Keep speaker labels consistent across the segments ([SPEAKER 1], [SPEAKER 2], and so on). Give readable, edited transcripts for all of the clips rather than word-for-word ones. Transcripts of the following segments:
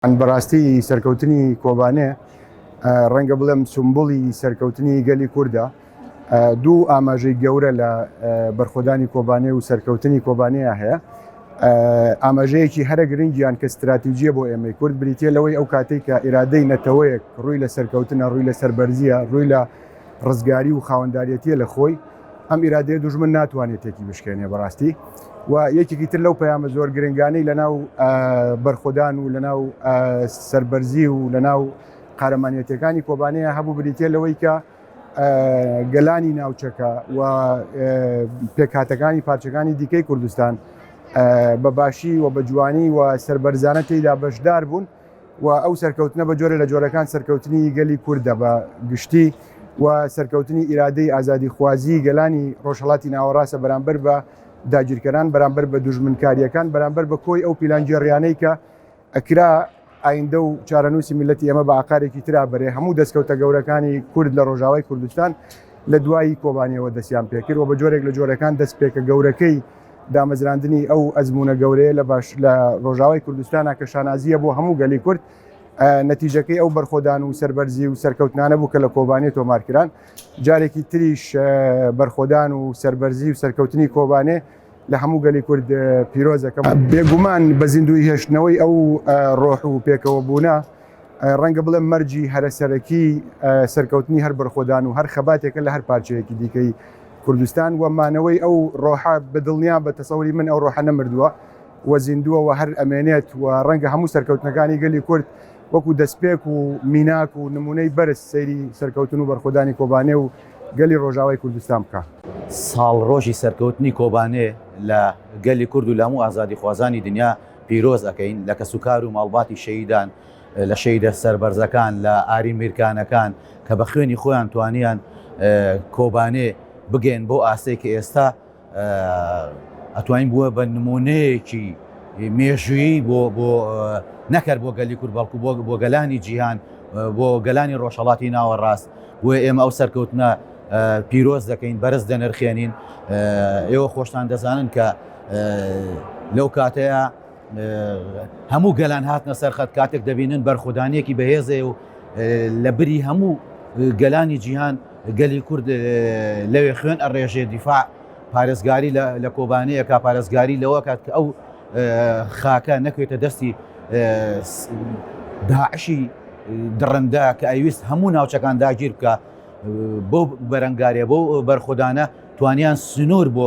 [SPEAKER 1] بەڕاستی سەرکەوتنی کۆبانێ ڕەنگە بڵێم سمبولی سەرکەوتنی گەلی کوردە. دوو ئاماژەی گەورە لە بەرخۆدانی کۆبانێ و سەرکەوتنی کۆبانەیە هەیە. ئاماژەیەکی هەرە گرنگیان کە ستراتیجیە بۆ ئێمەی کورد بریتە لەوەی ئەو کاتێک کە ئیرادەی نەتەوەیەک ڕووی لە سەرکەوتنە ڕووی لە سەربەرزیە ڕووی لە ڕزگاری و خاوەنداریەتیە لە خۆی ئەم ئیرادەیە دوژمن ناتوانێت تێکی بشکێنێ بەڕاستی و یەکێکی تر لەو پەیامە زۆر گرنگانەی لەناو بەرخۆدان و لەناو سەربەرزی و لەناو قارەمانیەتەکانی کۆبانەیە هەبوو بریتە لەوەی کە گەلانی ناوچەکە و پێکهاتەکانی پارچەکانی دیکەی کوردستان بە باشی و بە جوانی و سەربەرزانە تێیدا بەشدار بوون و ئەو سەرکەوتنە بە جۆرە لە جۆرەکان سەرکەوتنی گەلی کوردە بە گشتی و سەرکەوتنی ئیرادەی ئازادیخوازی گەلانی ڕۆژهەڵاتی ناوەڕاستە بەرامبەر بە داگیرکەران بەرامبەر بە دوژمنکاریەکان بەرامبەر بە کۆی ئەو پیلانگێڕیانەی کە ئەکرا ئایندە و چارەنووسی میللەتی ئێمە بە ئاقارێکی ترا بەرێ، هەموو دەستکەوتە گەورەکانی کورد لە ڕۆژاوای کوردستان لە دوایی کۆبانیەوە دەستیان پێکرد و بە جۆرێک لە جۆرەکان دەستپێکە گەورەکەی دامەزراندنی ئەو ئەزموونە گەورەیە لە باش لە ڕۆژاوای کوردستانە کە شانازیە بۆ هەموو گەلی کورد نەتیجەکەی ئەو بەرخۆدان و سەربەرزی و سەرکەوتنانە بوو کە لە کۆبانێ تۆمار کران جارێکی تریش بەرخۆدان و سەربەرزی و سەرکەوتنی کۆبانێ لە هەموو گەلی کورد پیرۆزەکەم. بێگومان بە زیندووی هێشتنەوەی ئەو ڕۆح و پێکەوە بوونە ڕەنگە بڵێم مەرجی هەرە سەرەکی سەرکەوتنی هەر بەرخۆدان و هەر خەباتێکە لە هەر پارچەیەکی دیکەی کوردستان و مانەوەی ئەو ڕۆحە بە دڵنیام بە تەسەوری من ئەو ڕۆحە نەمردووە و زیندووە و هەر ئەمێنێت و ڕەنگە هەموو سەرکەوتنەکانی گەلی کورد وەکو دەستپێک و میناک و نمونەی بەرز سەیری سەرکەوتن و بەرخۆدانی کۆبانێ و گەلی ڕۆژاوای کوردستان بکا.
[SPEAKER 2] ساڵڕۆژی سەرکەوتنی کۆبانێ لە گەلی کورد و لە هەموو ئازادیخوازانی دنیا پیرۆز ئەکەین، لە کەسوکار و ماڵباتی شەهیدان، لە شەهیدە سەربەرزەکان، لە ئارین میرکانەکان کە بە خوێنی خۆیان توانیان کۆبانێ بگەین بەو ئاستەی کە ئێستا ئەتوانین بووە بە نمونەیەکی مێژوویی بۆ بۆ نەکەر بۆ گەلی کورد بەڵکو بۆ بۆ گەلانی جیهان بۆ گەلانی ڕۆژهەڵاتی ناوەڕاست بۆیە ئێمە ئەو سەرکەوتنە پیرۆز دەکەین بەرز دەنرخێنین ئێوە خۆشتان دەزانن کە لەو کاتەیە هەموو گەلان هاتنە سەرخەت کاتێک دەبینن بەرخۆدانیەکی بەهێزەیە و لە بری هەموو گەلانی جیهان گەلی کورد لەوێ خوێن ئەڕێژێ دیفاع پارێزگاری لە کۆبانەیەکە پارێزگاری لەوە کات کە ئەو خاکە نەکەوێتە دەستی داعشی دڕندە کە ئەیویست هەموو ناوچەکان داگیر بکە بۆ بەرەنگاریە بۆ بەرخۆدانە توانیان سنوور بۆ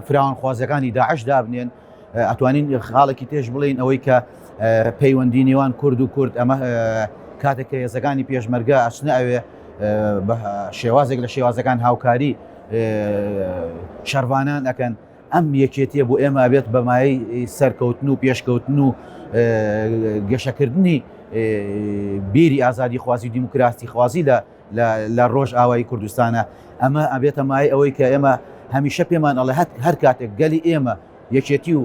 [SPEAKER 2] فراوانخوازەکانی داعش دابنێن ئەتوانین خاڵێکی تێش بڵین ئەوەی کە پەیوەندی نێوان کورد و کورد ئەمە کاتێک کە هێزەکانی پێشمەرگە ئەچنە ئەوێ بە شێوازێک لە شێوازەکان هاوکاری شەرڤانان ئەەکەن ئەم یەکێتیە بۆ ئێمە ئەبێت بە مایەی سەرکەوتن و پێشکەوتن و گەشەکردنی بیری ئازادی خوازی و دیموکراسی خوازی لە لە ڕۆژ ئاوایی کوردستانە ئەمە ئەبێتە مای ئەوەی کە ئێمە هەمیشە پێمان ئەڵێ هەت هەر کاتێک گەلی ئێمە یەکێتی و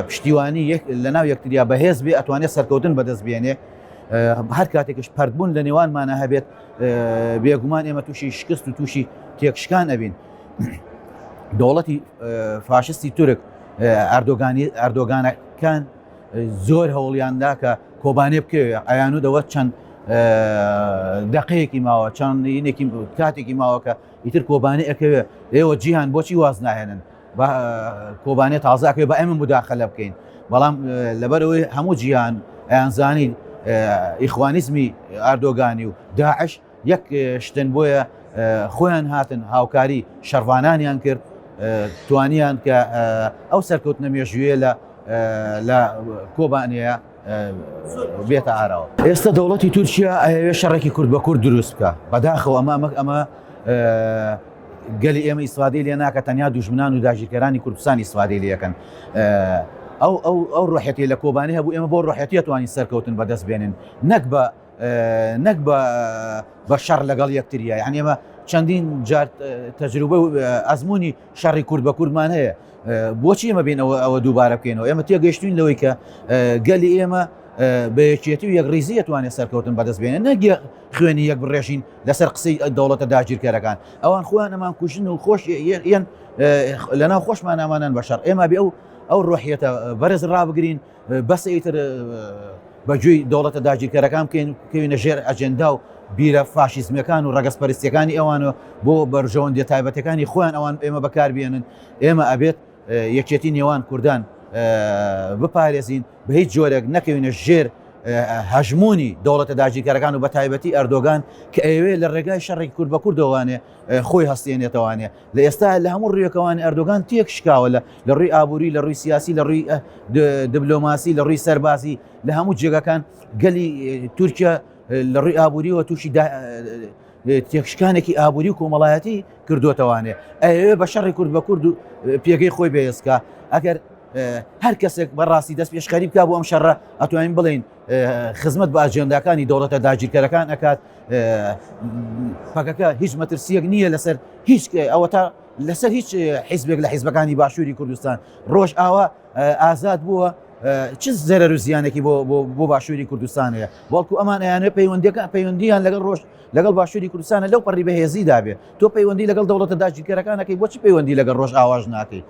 [SPEAKER 2] پشتیوانی لە ناو یەکتریا بەهێز بێ ئەتوانێت سەرکەوتن بەدەست بێنێ هەر کاتێکش پەرتبوون لە نێوانمانە هەبێت بێگومان ئێمە تووشی شکست و تووشی تێکشکان ئەبین. دەوڵەتی فاشستی تورک ئەردۆگانی ئەردۆگانەکان زۆر هەوڵیاندا کە کۆبانێ بکەوێ ئەیانو دەوە چەند دقەیەکی ماوە چەند ینێکی کاتێکی ماوە کە ئیتر کۆبانێ ئەکەوێ ئێوە جیهان بۆچی واز ناهێنن کۆبانێ تازاکەوێ بە ئێمە مداخلە بکەین بەڵام لەبەرەوەی هەموو جیهان ئەیانزانی ئیخوانیزمی ئاردۆگانی و داعش یەک شتن بۆیە خۆیان هاتن هاوکاری شەڕڤانانیان کرد توانیان کە ئەو سەرکەوتنە مێژوویە لە لە کۆبانەیە بێتە ئاراوە ئێستا دەوڵەتی تورکیا ئەیەوێ شەڕێکی کورد بە کورد دروست بکە بەداخەوە ئەمە ئەمە ئەمە گەلی ئێمە ئیسفادەی لێ ناکە تەنیا دوژمنان و داگیرکەرانی کوردستان ئیسفادەی لێ ئەکەن ئەو ئەو ئەو ڕۆحەتی لە کۆبانی هەبوو ئێمە بۆ ڕۆحەتیە توانین سەرکەوتن بەدەست بێنن نەک بە نەک بە شەڕ لەگەڵ یەکتریە یعنی ئێمە چەندین جار تەجروبە و ئەزمموی شەڕی کورد بە کوردمان هەیە بۆچی ئێمە بین ئەوە ئەوە دووبارە بکەینەوە ئێمە تێگەشتوین لەوەی کە گەلی ئێمە بە یەکێتی و یەکڕیزی توانێت سەرکەوتن بەدەست بێنێ نەک خوێنی یەک بڕێژین لەسەر قسەی دەوڵەتە داگیرکەرەکان ئەوان خۆیان ئەمان کوژن و خۆش یەن لەناو خۆشمان ئەمانان بە شەڕ ئێمە بێ ئەو. ئەو ڕۆحیەتە بەرز ڕابگرین بەسە ئیتر بە گوێی دەوڵەتە داگیرکەرەکان بکەین بکەوینە ژێر ئەجێندا و بیرە فاشیزمیەکان و ڕەگەزپەرستیەکانی ئەوان و بۆ بەرژەوەندیە تایبەتەکانی خۆیان ئەوان ئێمە بەکاربێنن. ئێمە ئەبێت یەکێتی نێوان کوردان بپارێزین، بە هیچ جۆرێک نەکەوینە ژێر هەژمونی دەوڵەتە داگیرکەرەکان و بە تایبەتی ئەردۆگان کە ئەوێ لە ڕێگای شەڕێکی کورد بە کوردەوانێ خۆی هەستێنێتەوانێ. لە ئێستا لە هەموو ڕوویەکەوانی ئەردۆگان تێک شکاوە لە لە ڕووی ئابووری، لە ڕووی سیاسی، لە ڕووی دبلۆماسی، لە ڕووی سەربازی، لە هەموو جێگاکان گەلی تورکیا لە ڕووی ئابووریەوە تووشی تێکشکانێکی ئابووری و کۆمەڵایەتی کردوتەوانێ. ئەوێ بە شەڕی کورد بە کورد و پێگەی خۆی بەهێزکە. ئەگەر هەر کەسێک بەڕاستی دەست پێشخەری بک بۆ ئەم شەڕە، ئەتوانین بڵین خزمەت بە ئەجێنداکانی دەوڵەتە داگیرکەرەکان ئەکات. پەکەکە هیچ مەترسیەک نییە لەسەر هیچ ئەوە تا لەسەر هیچ حیزبێک لە حیزبەکانی باشووری کوردستان. ڕۆژ ئاوا ئازاد بووە، چ زەرەر و زیانێکی بۆ باشووری کوردستان هەیە؟ بەڵکو ئەمان ئەیانێ پەیوەندیەکە پەیوەندیان لەگەڵ ڕۆژ لەگەڵ باشووری کوردستانە لەو پەڕی بەهێزی دابێ. تۆ پەیوەندی لەگەڵ دەوڵەتە داگیرکەرەکانەکەی، بۆچی پەیوەندی لەگەڵ ڕۆژ ئاواش ناکەی؟